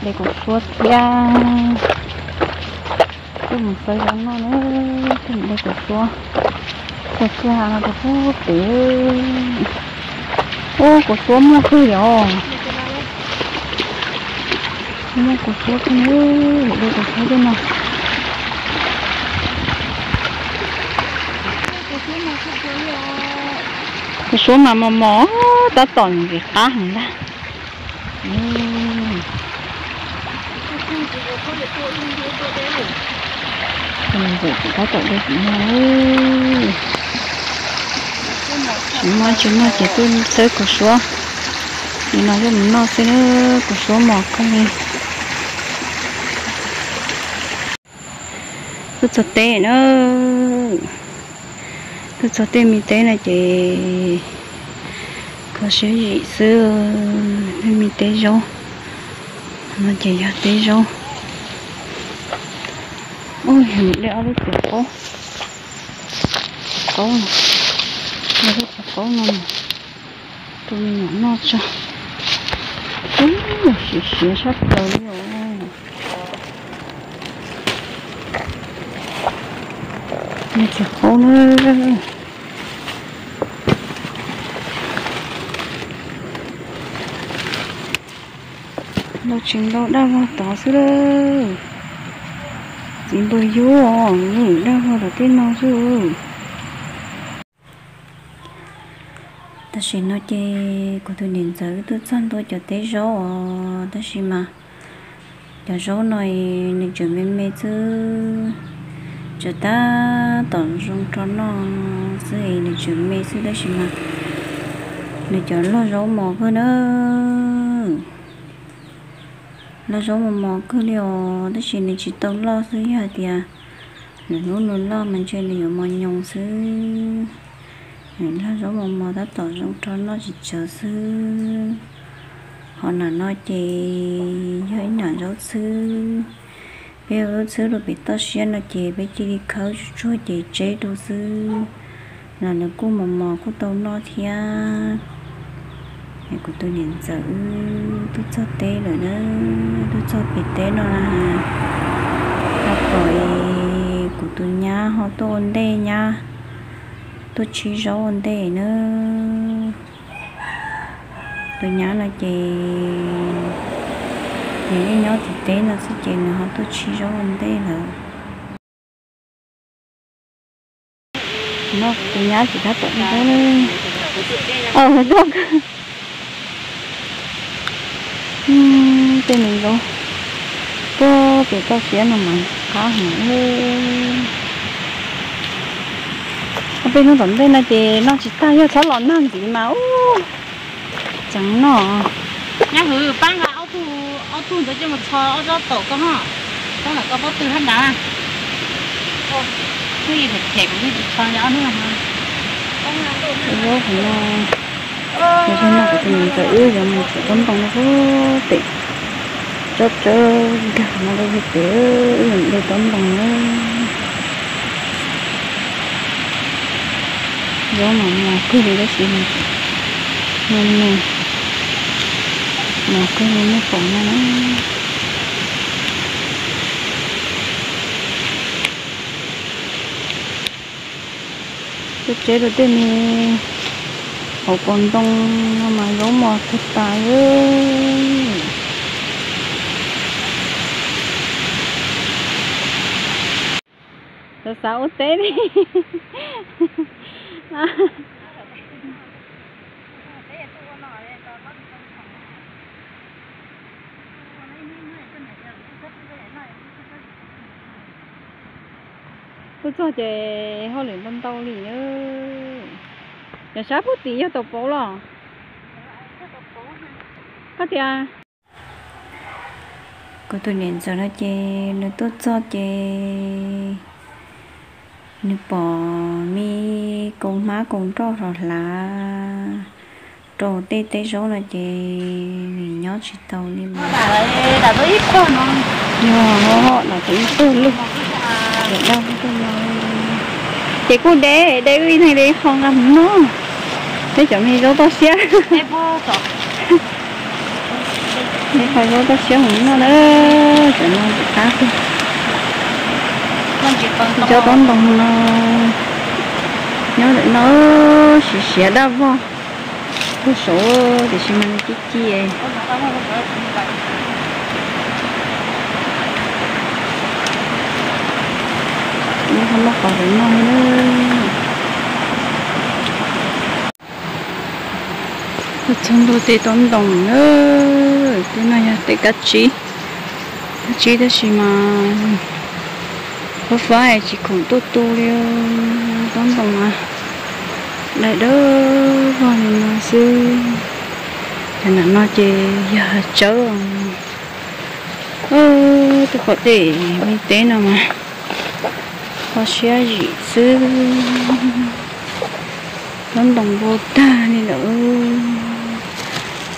De kuv suab thiab. Tuaj mus xawb zaub noj na, tuaj mus de kuv suab. Ua txaj no rau pub pem. Ua kuv suab muaj kawg yom. Muaj kuv suab kawg, de kuv suab tej no. Kuv suab mas mos mos, tab tom ntxim qab heev ntag. Ntxim tab tom de kuv no. Tsis muaj tsis noj ces tuaj xawb kuv suab. Nim no yuav mus noj xwb na, kuv suab mos kawg li. Tuaj txog teb na, tuaj txog tej me teb no ces kho siab zim xwb, tej me teb zaub no ces yog teb zaub. Ub, yog nim de ob lub txiv qaub, qaub, ob lub txiv qaub no, tus me nyuam noj tso. Ub, siav siav sab plaws li os. Txiv qaub na. Ntau tsis ntau daj vog tod xwb lawm. Txiv npawg yub os, daj vog tom tej no xwb. Tam sim no ces kuv tus niam ntxawm wb tuaj txog ntua cov teb zaub os, tab sis mas cov zaub no nws tseem me me xwb, tseem tab tom zoo rau noj xwb es nws tseem me xwb, tab sis mas nws cov loj zaub mos kawg na. Loj zaub mos mos kawg li os, tab sis nws tsis tau loj xwb, yog hais tias lwm hnub nws loj mas ntshe nws yuav mos nyoos xwb. Nws loj zaub mos mos tab tom zoo rau noj tsis tsawg xwb. Ho nam no ces yog ib nam zaub txhwb. Peb ua lub txhwb rau pem toj siab no ces peb cia li khawb tsuag tsuag ces tseb rau xwb. Los nws kuj mos mos kuj tau noj thiab. Es kuv tus niam ntxawm wb tuaj txog teb lawm na, tuaj txog pem teb no na. Ho pom kuv tus nyab ho tuaj ua ntej, nyab tuaj tshib zaub ua ntej na. Tus nyab no ces nws yeej nyob tim teb no xwb ces nws ho tuaj tshib zaub ua ntej lawm. No tus nyab tsis tab tom ua zaub. Tej me zaub puag pem toj siab no mas qab heev. Peb hnub tom ntej no ces noj tsis tag, yog txhob los nag ntxiv mas ub, tseem noj. Nyab hwv, pab nqa ob tug ntawd coj mus txho ob tsob taum koj ho, tsob ntawm koj pob tw hab nrad. Hnub ib them kuv yeej tsis txho ob hnub no. Zaub hauv no, yog no kuv tus niam ntxawm wb yuav mus tsuav taub ntoo no puag pem tsob tsawb nkag no rau pem, wb yuav de taub ntoo na. Zaub mas mos kawg li tab sis no, mos kawg li nej pom no na. Tuaj tseb rau tej me hauv paus ntoo no mas zaub mos kawg tas li. Xav xav ua teb li. Tuaj txog ces hauj lwm ntau ntau li na. Yog sab puag tim yog tau pauv los? Hab tias kuv tus niam ntxawm no ces nws tuaj txog ces nws pom me koom hmab koom nroj hlo hlav rau tej teb zaub no ces nws nyob tsis tau li mas. Yog, dam tus ib tug lug, dam daj tuaj no. Ces kuj de, de wb ib leeg de ib qho nqa mus noj. Peb cov me zaub toj siab. Qhov zaub toj siab mus noj na, cov no ntxim qab kawg. Cov tob ntoos no nyob ntawm no siav siav daj vog, tuag saud tiam sis mas nws ci ci. Noj qhov ntawd noj na. Tuaj txog ntua tej tob ntoos na, tej no yog tej kab tsib, kab tsib tab sis mas fab fab tsis khoom tuaj tu li. Tob ntoos mas dai dawb vog li no xwb. Cov nram no ces yog hav tsawb. Tuaj pom tej me teb no mas kho siab zim xwb. Tob ntoos npau tag li lawm.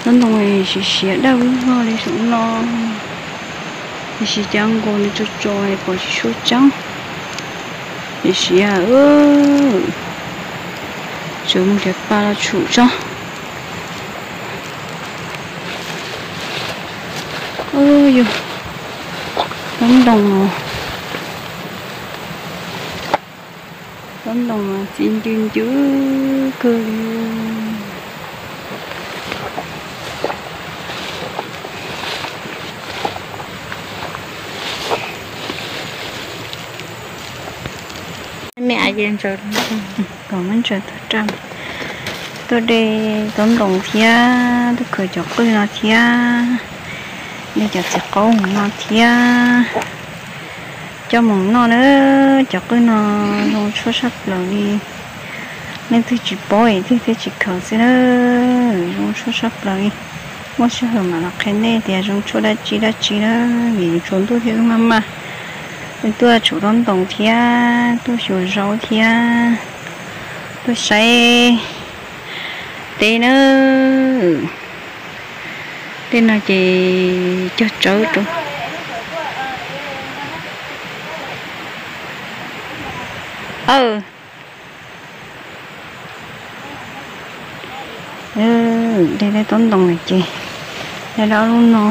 Tob ntoos siav siav daj vog vog li saum no. Tiam sis cov nkaus nws tso tso pom tsis tshua tseeb. Siav siav, tsuas mus nrhiav pa los tshum tso. Yog tob ntoos, tob ntoos mas txi ncw ncw kawg li. Me a ye ntsaws, kom muab ntsaws tag rau. Tuaj de tob ntoos thiab tuaj khaws cov qwj no thiab, de cov txiv qaub no thiab coj mus noj na. Cov qwj no zoo tshuaj saj plaws li. Leej twg tsis paub es thiaj thiaj tsis khaws xwb na. Zoo tshuaj saj plaws li. Muaj sij hawm mam los qhia nej tias zoo tshuaj dab tsi dab tsi na. Vim tsaus ntuj thiab wb maj maj tuaj tshuav tob ntoos thiab tuaj xyuas zaub thiab tuaj saib teb na. Tej no ces cog tsawb rau. De tob ntoos lawm ces de ob lub no,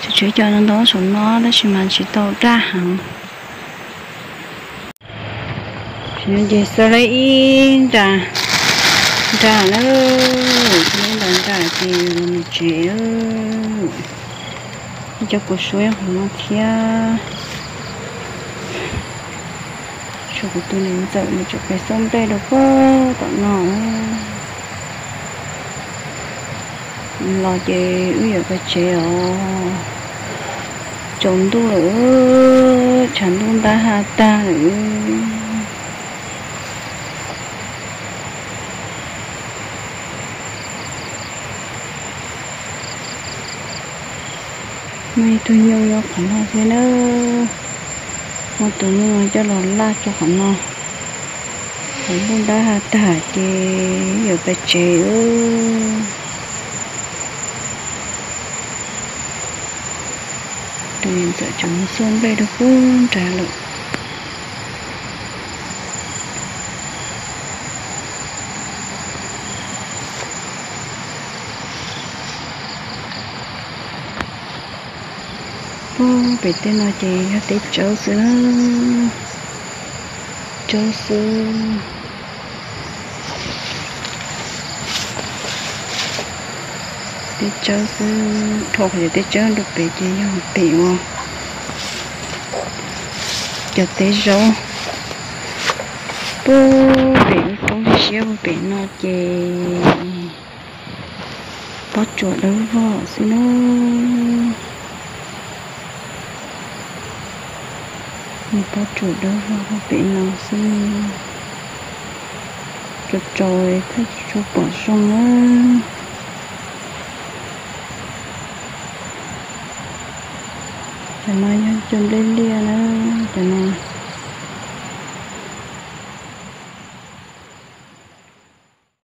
tseem tshuav cov ntau ntau saum no tab sis mas tsis tau daj heev. Ces xav li ib nra, nra na, xav li ib nra nra ces los mus tsev. Ib co kua suab nyob qhov no thiab. Tshuav kuv tus niam ntxawm nws tseem pem xauj nplej rau puag tom no. Los ces wb yuav pais tsev os. Tsaus ntuj lawm, tshav ntuj ntab ha tag lawm. Muaj ib tug nyuj nyob qhov no thiab na. Muab tus nyuj no coj los laj rau qhov no. Tshav ntuj ntab ha tag ces yuav pais tsev. Tus niam ntxawm tseem mus xauj nplej rau puag nrad lawm. Puag pem tej no ces yog teb tsawb xwb na. Tsawb xwb. Teb tsawb xwb, dhau qhov cov teb tsawb rau pem ces yog pem uas cov teb zaub. Puag pem lub roob siab puag pem no ces pob tsuas dawb vog xwb na. Pob tsuas dawb vog puag pem no xwb. Tsaus tsaus thiaj tsis tshua pom zoo na. Cov no yog cov nplej liaj na, cov no.